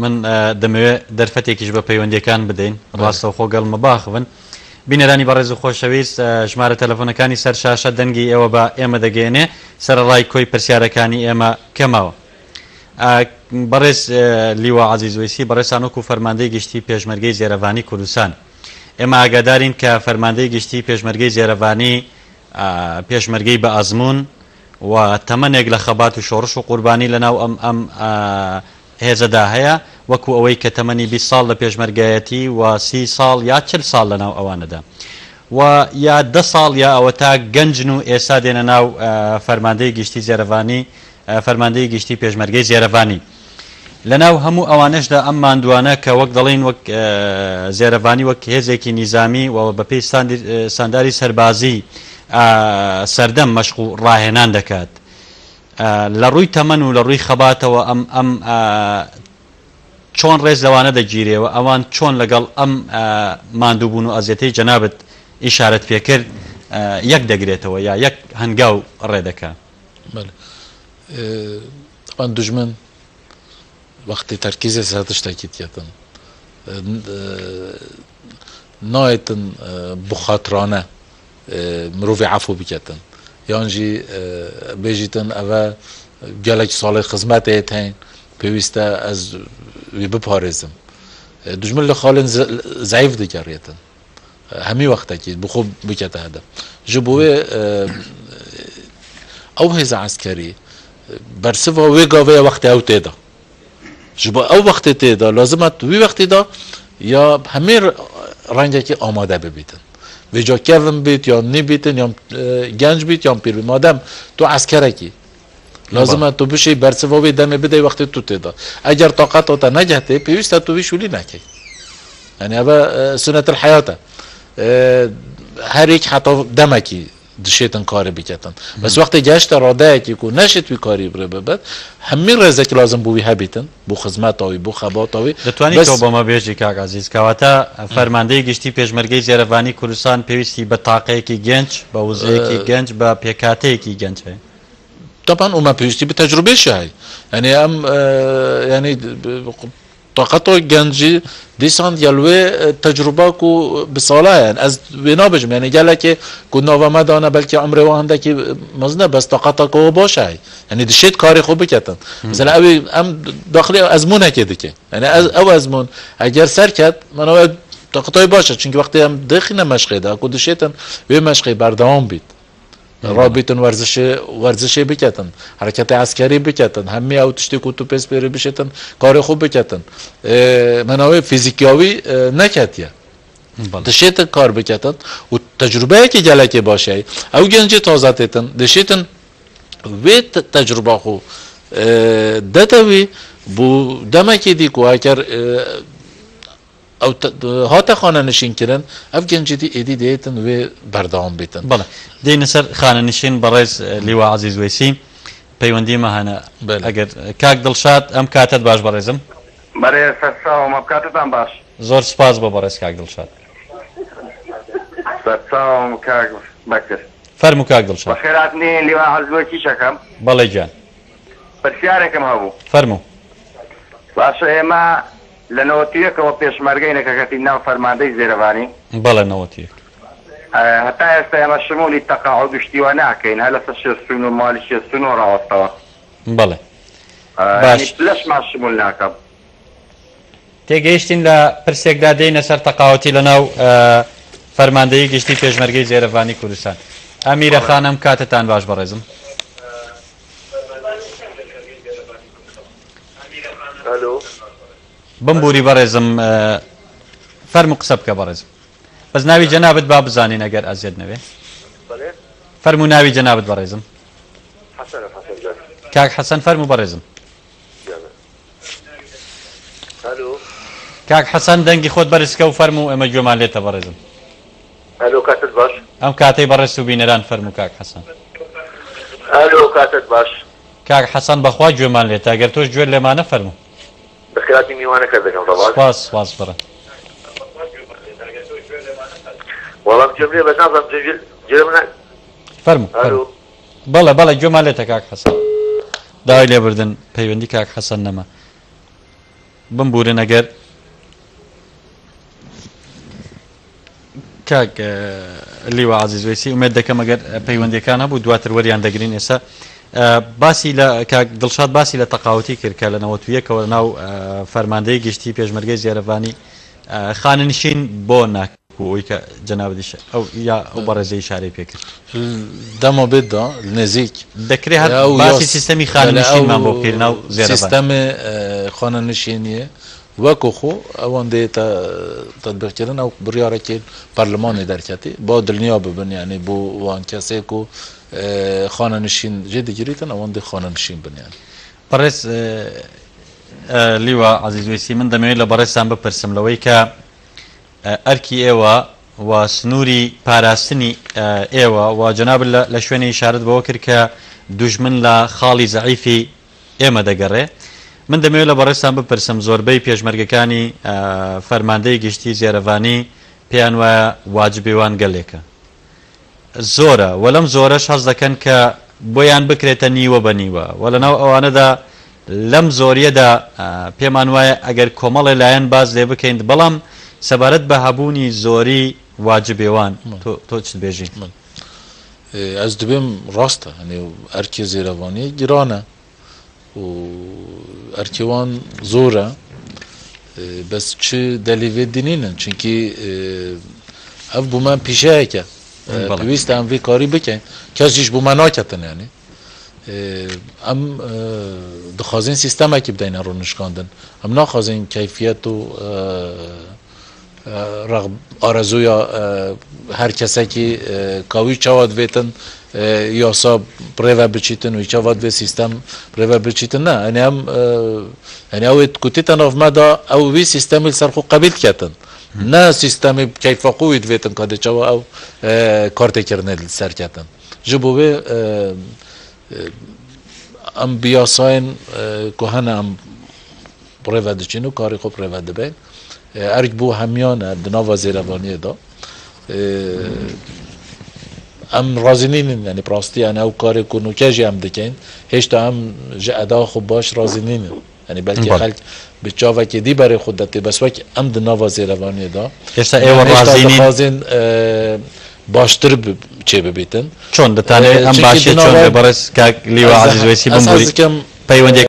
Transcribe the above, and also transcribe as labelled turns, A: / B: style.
A: من دەمەوێ دەرفەتێکیش بە پەیوەندیەکان بدەین ڕاستەوخۆ گەڵمە باخڤن. بینەرانی بەڕێز و خۆشەویست ژمارە تەلەفۆنەکانی سەر شاشە دەنگی ئێوە بە ئێمە دەگەیەنێ سەرەڕای کۆی پرسیارەکانی ئێمە کە ماوە. بەڕێز لیوا عەزیز وەیسی بەڕێزتان وەکو فەرماندەی گشتی پێشمەرگەی زێرەڤانی کوردستان ئێمە ئاگادارین کە فەرماندەی گشتی پێشمەرگەی زێرەڤانی پێشمەرگەی بە ئەزموون و تەمەنێک لە خەبات و شۆڕش و قوربانی لە ناو ئەم ئەم هێزەدا هەیە وەکو ئەوەی کە تەمەنی 20 ساڵ لە پێشمەرگایەتی و 30 ساڵ یا 40 ساڵ لە ناو ئەوانەدا و یا 10 ساڵ یا ئەوەتا گەنجن و ئێستا دێنە ناو فەرماندەی گشتی زێرەڤانی فەرماندەی گشتی پێشمەرگەی زێرەڤانی. لەناو هەموو ئەوانەشدا ئەم ماندووانە کە وەک دەڵێین وەک زێرەڤانی وەک هێزێکی نیزامی و بەپێی ستانداری سەربازی سەردەم مەشق و ڕاهێنان دەکات لە ڕووی تەمەن و لە ڕووی خەباتەوە ئەم ئەم چۆن ڕێز لەوانە دەگیرێ و ئەوان چۆن لەگەڵ ئەم ماندووبوون و ئەزیەتەی جەنابت ئیشارەت پێکرد یەک دەگرێتەوە یا یەک هەنگاو ڕێ دەکا؟
B: بەڵێ تەبعەن دوژمن وەختی تەرکیزێ سەر تشتەکی تیەتن نایەتن بخاترانە مرۆڤی عەفو بکەتن یان ژی بێژیتن ئەوە gelek salê xizmetê hên پێویستە ئەز وی بپارێزم دوژمن لە خاڵێن زەعیف دگەڕێتن هەمی وەختەکی بخۆ بکەتە هەدەف ji bo wê ew hêza eskerî bersiva wê gavê wextê ew tê de ji bo ew wextê tê de lazim e wî wextê de ya hemî rengekî amade bibîtin vêca kevin bît yan nîbîtin yan genc bît yan pîr bît madem tu eskerekî lazim e tu bişî bersiva wê demê bidey wextê tu tê de eger taqeta te negehtê pêwîst e tu wî şûlî nekey Yani eva sunetel hayat e. Her yek heta demekî dişêtin karê biketin. Bes wextê geşte radeyekî ku neşêt wî karî birê bibit, hemî rêzek lazim bû wî hebîtin, bû xizmeta wî, bû xebata wî.
A: دەتوانی تۆ بۆ مە بێژی کاک عەزیز کەواتە فەرماندەی گشتی پێشمەرگەی زێرەڤانی کوردستان پێویستی بە تاقەیەکی گەنج، بە وزەیەکی گەنج، بە پێکهاتەیەکی گەنج هەیە؟
B: تەبعەن ئومە پێویستی بە تەجروبەیشی هەیە. یانی ئەم یانی تاقەتا گەنجی دیسان گەل وێ تەجروبە ku bi sala ye ez wê nabêjim yanî gelekê ku nava me dane belkî umrê wan hindekî mezin e bes taqeta ku we baş e yanî dişêt karê xwe biketin mesela ew ê em daxilê ezmûnekê dike yanî ez ew ezmûn eger serket mana ew taqetayê baş e çunkî wextê em dixîne meşqê de ku dişêtin wê meşqê berdewam bît Rabîtin werzişê werzişê biketin, hereketê eskerî biketin, hemî ew tiştê ku tu pês pêrê bişêtin karê xwe biketin. Mena wê fîzîkiya wî neketiye. Dişêtin kar biketin û tecrûbeyekî gelekê baş heye. Ew gencê taze têtin, dişêtin wê tecrûba xwe dede wî bo demekê dî ku eger Ew hate xanenişînkirin, ev gencê dî êdî dihêtin wê berdewam bîtin.
A: Belê. Dêne ser xanenişîn بەڕێز لیوا عەزیز وەیسی پەیوەندی مە هەنە ئەگەر کاک دڵشاد ئەم کاتەت باش بەڕێزم.
C: بەرێ سەرچاوم ئەم کاتەتان باش.
A: زۆر سپاس بۆ بەڕێز کاک دڵشاد.
C: سەرچاوم کاک بەکر.
A: فەرموو کاک دڵشاد.
C: بەخێرهاتنی لیوا عەزیز وەیسی ئەکەم.
A: بەڵێ گیان.
C: پرسیارێکم هەبوو.
A: فەرموو.
C: باشە ئێمە لە نەوەتویەکەوە پێشمەرگەینە کە کەتین ناو فەرماندەی زێرەڤانی.
A: بەڵێ نەوەتویەک.
C: هەتا ئێستا ئێمە شمولی تەقاعود و شتی وا ناکەین هەر لەسەر شێستون و مالی شێستونەوە ڕاوەستاوە.
A: بەڵێ باش.
C: یانی پلەشمان شمول ناکەم.
A: تێگەیشتین لە پرسێکدا دێینە سەر تەقاوەتی لە ناو فەرماندەیی گشتی پێشمەرگەی زێرەڤانی کوردستان. ئەمیرە خان ئەم کاتەتان باش بەڕێزم. بمبوری بەڕێزم فەرموو قسە بکە بەڕێزم بەس ناوی جەنابت با بزانین ئەگەر ئەزیەت نەبێ فەرموو ناوی جەنابت بەڕێزم کاک حەسەن فەرموو بەڕێزم کاک حەسەن دەنگی خۆت بەرزکە و فەرموو ئێمە گوێمان لێتە بەڕێزم
D: ئەلۆ کاتت باش
A: ئەم کاتەی بەڕێز و بینەران فەرموو کاک حەسەن
D: ئەلۆ کاتت باش
A: کاک حەسەن بەخوا گوێمان لێتە گەر تۆش گوێت لێمانە فەرموو.
D: بەخێرهاتنی میوانەکەت دەکەم ڕەواز.
A: سوپاس سوپاس بەڕێ.
D: وەڵام گوێم لێ بەس نازانم گوێ لە من
A: فەرموو
D: ئەلۆ.
A: فەرموو بەڵێ بەڵێ گوێمان لێتە کاک حەسەن. داوای لێبوردن پەیوەندی کاک حەسەن نەما. بمبورن ئەگەر کاک لیوا عزیز وەیسی ئومێد دەکەم ئەگەر پەیوەندیەکان هەبوو دواتر وەریان دەگرین ئێستا باسی لە کاک دڵشاد باسی لە تەقاوتی کرد کە لە 91ەوە ناو فەرماندەی گشتی پێشمەرگەی زێرەڤانی خانەنشین بۆ ناکو ئەوی کە جەنابەتیش ئەو یا ئەو بەڕێزەی ئیشارەی پێ کرد.
B: دەما بێت دا نزیک
A: دەکرێ هەر باسی سیستەمی خانەنشینمان بۆ بکەی لەناو زێرەڤان.
B: سیستەمی خانەنشینیە وەکو خۆ ئەوان دێتە تەتبیقکردن ئەو بڕیارێکی پەرلەمانی دەرکەتی با دڵنیا ببن یعنی بۆ وان کەسێک و خانەنشین جێ دەگیریتن ئەوان دێ خانەنشین بن یعنی.
A: بەڕێز لیوا عەزیز وەیسی من دەمەوێت لە بەڕێزتان بپرسم لەوەی کە ئەرکی ئێوە و سنووری پاراستنی ئێوە و جەنابت لە شوێنێ ئیشارەت بەوە کرد کە دوژمن لە خاڵی زەعیفی ئێمە دەگەڕێ. من دەمەوێت لە بەڕێزتان بپرسم زۆربەی پێشمەرگەکانی فەرماندەی گشتی زێرەڤانی پێیان وایە واجبی وان گەلێکە زۆرە و لەم زۆرەش هەست دەکەن کە بۆیان بکرێتە نیوە بە نیوە و لەناو ئەوانەدا لەم زۆریەدا پێمان وایە ئەگەر کۆمەڵێ لایەن باس لێ بکەین بەڵام سەبارەت بە هەبوونی زۆری واجبێوان تۆ چ دبێژی؟
B: من ئەز دبێم ڕاستە هەنێ ئەرکێ زێرەڤانیە گرانە و ئەرکێ وان زۆرە بەس چ دەلیڤێ دینینن چونکی ئەv بۆ من پیشەیەکە پێویستە ئەم vê karî بکەین کەسیش بۆ من ناکەتن یعنی ئەم دخوازین سیستەمێکی بدەینە ڕوونشکاندن ئەم ناخوازین کەیفیەت و ئارەزوویا هەر کەسێکی کاوی چاوە دەبێتن یاسا بڕێوە بچیتن و چاوە دەبێت سیستەم بڕێوە بچیتن نا ئەنی ئەم ئەنی ئەوێت کوتیتە ناومەدا ئەو وی سیستەمی سەر خۆ قەبیل کەتن نا سیستەمی کەیفە قووی دەبێتن کە دەچەوە ئەو کارتێکردنێ سەرکەتن ji بۆ wê ئەم بیاساین کو هەنە ئەم بڕێوە دەچین و کاری خۆ بڕێوە دەبین ئەرک بۆ هەمیانە دناوە زێرەوانیەدا ئەم ڕازی نین ینی ڕاستی یان ئەو کارێک و نوکەژی ئەم دەکەین هێشتا ئەم ji ئەدا خۆ باش ڕازی نین ینی بەلکی خەلک bi çavekê dî berê xwe detê bes wek em di nava zêrevaniyê da
A: هێشتا ئێوە ڕازی نین
B: dixwazin باشتر چێ ببیتن
A: چۆن دەتانەوێت ئەم
B: چونکی
A: باشیە چۆن
B: دناوە
A: بێ بەڕێز کاک لیوا عەزیز وەیسی
B: ئەس
A: بمبوری
B: حەز دەکەم
A: پەیوەندیەکان